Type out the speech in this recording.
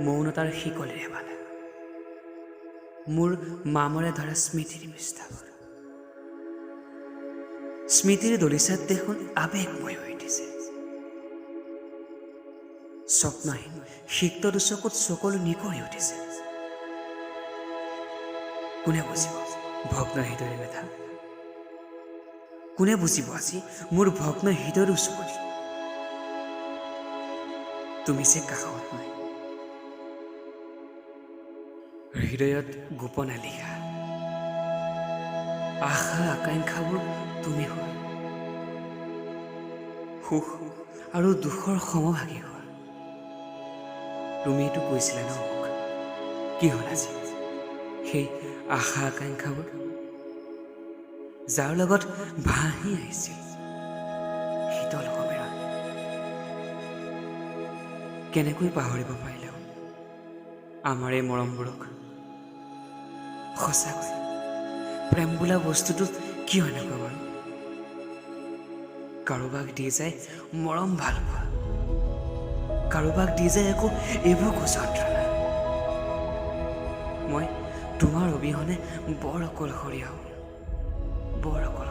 মৌনতাৰ শিকলিৰে বান্ধা মোৰ মামৰে ধৰা স্মৃতিৰ পৃষ্ঠাবোৰ। স্মৃতিৰ দলিচাত দেখোন আৱেগময় হৈ উঠিছে। স্বপ্নহীন সিক্ত দুচকুত চকুলো নিগৰি উঠিছে। কোনে বুজিব ভগ্ন হৃদয়ৰ ব্যথা? কোনে বুজিব আজি মোৰ ভগ্ন হৃদয়ৰ উচুপনি? তুমি যে কাষত নাই। হৃদয়ত গোপনে লিখা আশা আকাংক্ষাবোৰ তুমি হোৱা, সুখ আৰু দুখৰ সমভাগী হোৱা। তুমিতো কৈছিলা ন মোক? কি হ'ল আজি সেই আশা আকাংক্ষাবোৰ, যাৰ লগত ভাঁহি আহিছিল শীতল সমীৰণ? কেনেকৈ পাহৰিব পাৰিলেও আমাৰ এই মৰমবোৰক? সঁচাকৈ প্ৰেম বোলা বস্তুটো কিয় এনেকুৱা বাৰু? কাৰোবাক দি যায় মৰম ভাল পোৱা, কাৰোবাক দি যায় আকৌ এইবোৰ যন্ত্ৰণা। মই তোমাৰ অবিহনে বৰ অকলশৰীয়া হওঁ, বৰ অকলশৰীয়া।